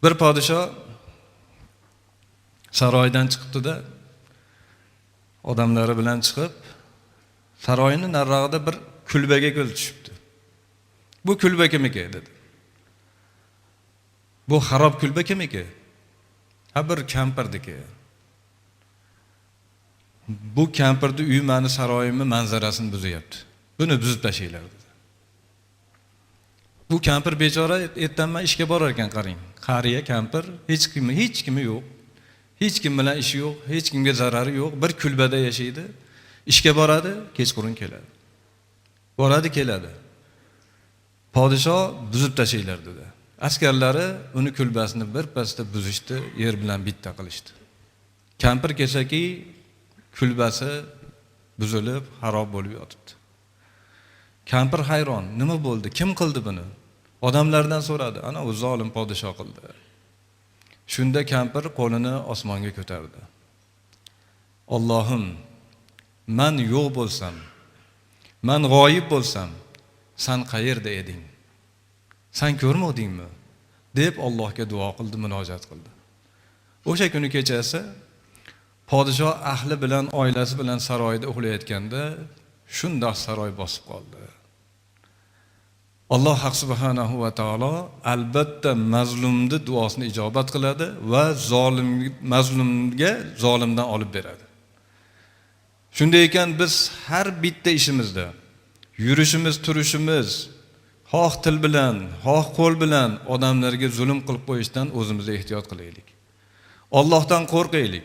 Bir podsho saroydan chiqibdi-da, odamlari bilan chiqib, saroyning narrog'ida bir kulbaga ko'z tushibdi. "Bu kulba kimniki?" dedi. "Bu xarob kulba kimniki?" "Ha, bir kampirdiki." "Bu kampirni uyi mani saroyimni manzarasini buzyapti. Buni buzib tashlanglar", dedi. Bu kampir bechora ertanman ishga borar ekan, qarang. Qariya kampir, hech kimi, hech kimi yo'q. Hech kim bilan ishi yo'q, hech kimga zarari yo'q. Bir kulbada yashaydi. Ishga boradi, kechqurun keladi. Boradi, keladi. Podsho "Buzib tashlanglar", dedi. Askarlari uni kulbasini bir pasda buzishdi, yer bilan bitta qilishdi. Kampir kelsaki, kulbasi buzilib, xarob bo'lib yotibdi. Kampir hayron, nima bo'ldi? Kim qildi buni? Odamlardan so'radi. "Ana u zolim podsho qildi." Shunda kampir qo'lini osmonga ko'tardi. "Allohim, man yo'q bo'lsam, man g'oyib bo'lsam, san qayerda eding? San ko'rmadingmi?" deb Allohga duo qildi, munojat qildi. O'sha kuni kechasi podsho ahli bilan, oilasi bilan saroyda uxlayotganda shundoq saroy bosib qoldi. Alloh haq subhanahu va taolo albatta mazlumni duosini ijobat qiladi va zolim mazlumga zolimdan olib beradi. Shunday ekan, biz har bitta ishimizda, yurishimiz, turishimiz, xoh til bilan, xoh qo'l bilan odamlarga zulm qilib qo'yishdan o'zimizni ehtiyot qilaylik. Allohdan qo'rqaylik.